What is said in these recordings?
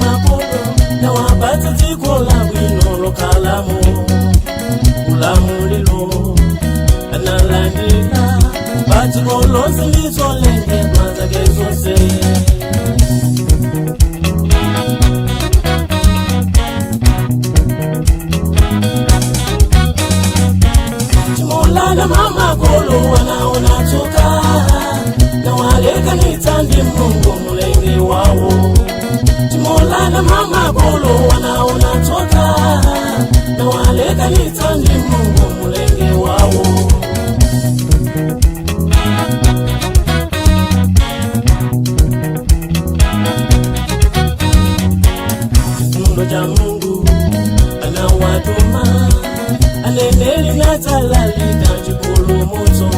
makolo nawapatsa dziko labwino lokhalamo ulamulilo analandila padziko lonse ndizolengedwa zake zonse. Chimolana mamakolo wanaona tsoka nawalekanitsa ndi Mulungu mulengi wawo. Chimolana mamakolo wanaona tsoka nawalekanitsa ndi Mulungu mulengi wawo. Chifundo cha Mulungu anawatuma aneneli natsalalika chipulumutso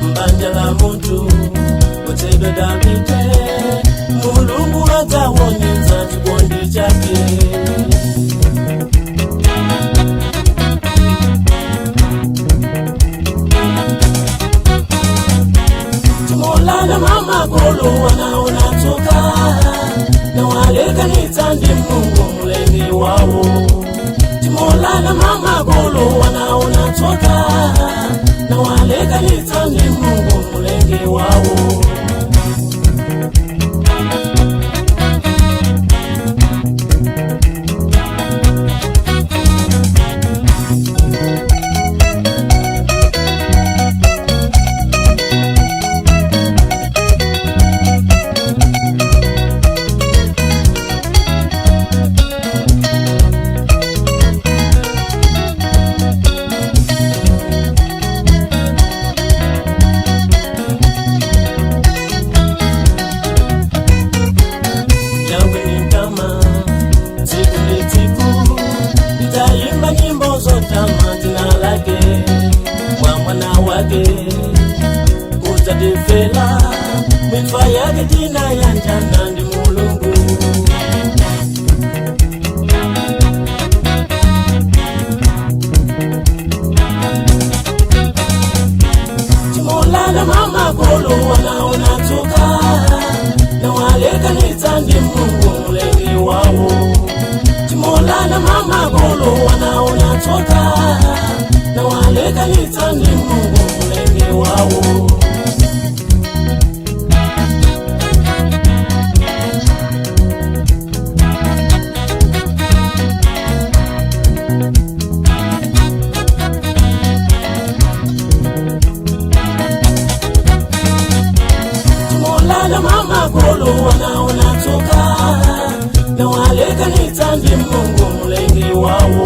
mbanja la munthu kutsedwa Davide. Mulungu adzawonetsa chikondi chake. Chimolana mamakolo wanaona tsoka nawalekanitsa ndi Mulungu mulengi wawo. Chimolana mamakolo wanaona tsoka nawalekanitsa ndi Mulungu mulengi wawo. Yawe ni kama tsiku ndi tsiku nitaimba nyimbo zotama dzina lake mwa mwana wake kudzatifela mitwa yake tina yanjana ndi Mulungu. Chimolana mamakolo wanaona tsoka nawalekanitsa ndi Mulungu mulengi wawo. Chimolana mamakolo wanaona tsoka nawalekanitsa ndi Mulungu mulengi wawo. Chimolana mamakolo wanaona tsoka nawalekanitsa ndi Mulungu mulengi wawo.